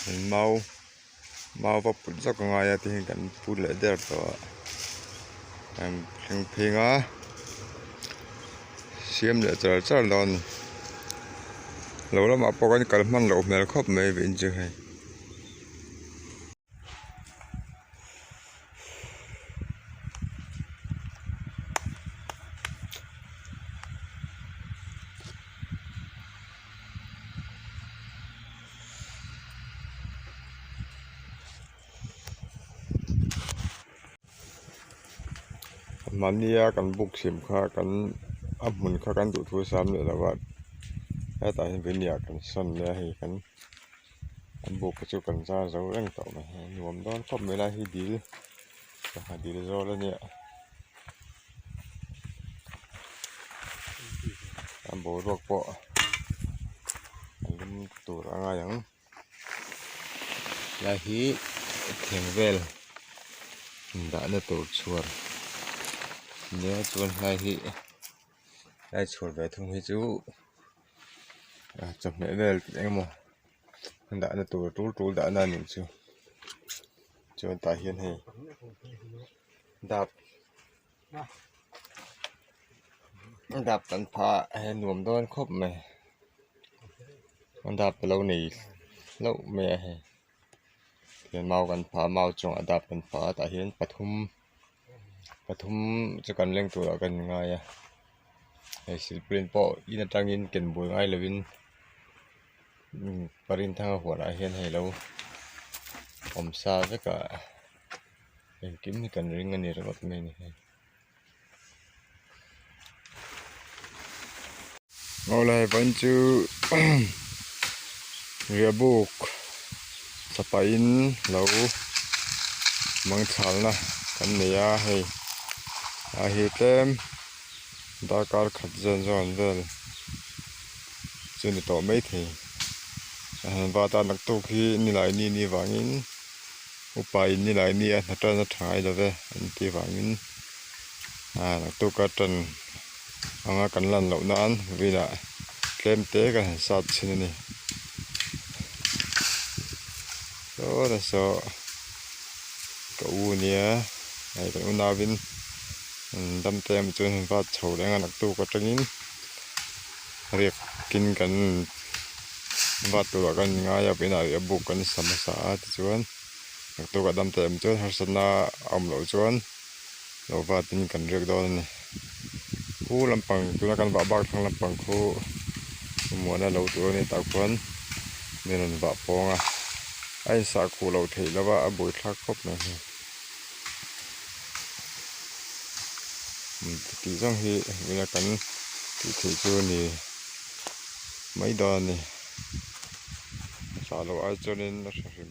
Mau mau va put zawk a ngai a tihian kan put leh der tawh a kan thleng pheng a siam leh char char dawn a ni lo lamah pawh kan kal hman loh hmel khawp mai vin chu hei. Mahnia kan buk siam kha kan a hmun kha kan duhthu sam leh lo a hetah hian veinia kan sawn mai a hei kan an buk kha chu kan zar zo reng tawh mai a nuam dawn khawp mai lai hi dil sangha dil zawl a nia a boruak pawh a lum tur a ngai ang lai hi thleng vel dahna tur chhuar nia chuan helai hi helai chhuar ve thung hi chu chawhmeh vel eng emaw dahna tur tul tul dahna a nih chu chuan tah hian hei dap dap kan phah a hei nuam dawn khawp mai dap te lo nei hlauh mai a hei tihian mau kan phah a mau chungah dap kan phah a tah hian pathum pathum chu kan leng turah kan ngai a hei silpaulin pawh in atangin ken bul ngai lovin parinthanga huanah hian hei lo awm sa vek a. Engkim hi kan ring a ni ringawt mai a ni hei. Awle vawiin chu riahbuk chapain lo mangchhalna kan nei a hei a hi tlem darkar khat zawn zawn vel chu ni tawh maithei a han va tan naktuk hi nilaini ni vangin. Upa in nilai ni a hna tan a tha ngai lo ve an tih vangin ah naktuk a tan anga kan lan loh nan vawiinah tlem te kan han sat thin a ni saw saw ka u nia hei kan unauin dam te em chuan han vat chho reng a naktuk atangin riak kin kan vat turah kan ngai a vawiinah riah buk kan sa hmasa a tichuan naktuk ah dam te em chuan harsatna a awm loh chuan lo vatin kan riak dawn a ni khu lampang tuna kan vah bak thlang lampang khu muana lo tur a ni tah khuan mi rawn vah pawng a a insah khuh loh theih loh a a buaithlak khawp mai hei. Tih zawng hi eng kan tih theih chu a ni mai dawn a ni hla loh ai chuanin a hre hrim.